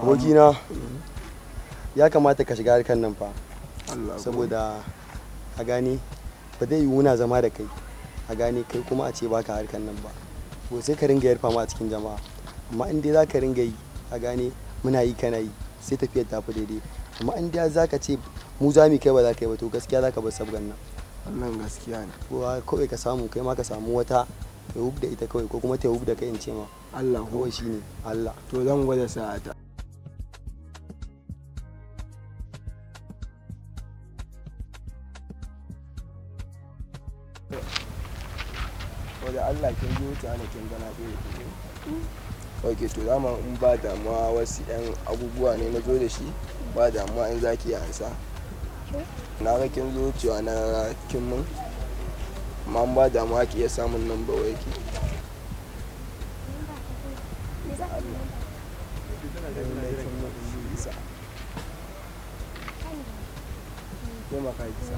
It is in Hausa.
Abokina, ya kamata ka shiga harkar nan fa. Allah ko. Saboda a gane ba zai yiwu muna zama da kai, a gane kai kuma a ce baka harkar nan ba. Ko sai ka ringa yarfa mu a cikin jama'a. Amma in dai za ka ringa yi, a gane muna yi kana yi, sai tafiyar tafi daidai. Amma in dai za ka ce mu za mu kai ba za ka yi ba, to gaskiya za ka bar sabgan nan. Wannan gaskiya ne. Ko kawai ka samu kai ma ka samu wata ta hub da ita kawai, ko kuma ta hub da kai in ce ma. Allah ko. Kawai shine Allah. To zan gwada sa'ata. Wadda Allah kin ji wuce ana kin gana ɗaya da ke. Ok, to dama in ba damuwa wasu 'yan abubuwa ne na zo da shi, ba damuwa in za ki yi ansa. Na ga kin zo wucewa na kin mun, amma in ba damuwa ki iya samun number wayarki. Allah. Lallai kin mun in isa. Taimaka ki sa.